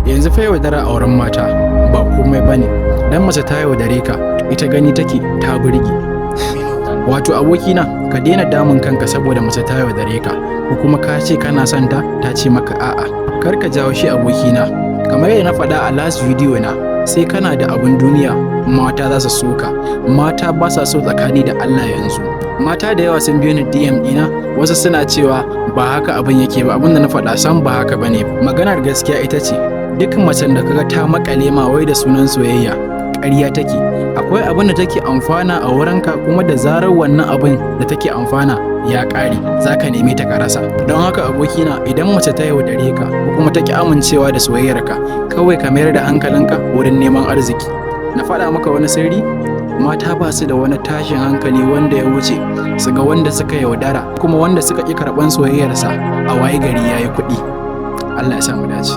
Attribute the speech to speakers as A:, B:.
A: Yanzu fa yaudara a wurin mata ba komai bane. Dan mace ta yaudare ka, ita gani take ta burge. Wato abokina, ka daina damun kanka saboda mace ta yaudare ka, ko kuma ka ce kana son ta, ta ce maka a'a. Kar ka jawo shi, abokina. Kamar yadda na faɗa a last video na, sai kana da abun duniya mata za su so ka. Mata ba sa so tsakani da Allah yanzu. Mata da yawa sun biyo ni DM ɗina, wasu suna cewa ba haka abin yake ba, abin da na faɗa sam ba haka bane. Maganar gaskiya ita ce, duk macen da kaga ta makale ma wai da sunan soyayya, ƙarya take. Akwai abin da take amfana a wurinka, kuma da zarar wannan abin da take amfana ya ƙare, za ka neme ta ka rasa. Don haka abokina, idan mace ta yaudare ka ko kuma ta ƙi amincewa da soyayyarka, kawai ka mayar da hankalinka wurin neman arziki. Na faɗa maka wani sirri: mata ba su da wani tashin hankali wanda ya wuce su ga wanda suka yaudara kuma wanda suka ƙi karɓan soyayyarsa a waye gari ya yi kuɗi. Allah ya sa mu dace.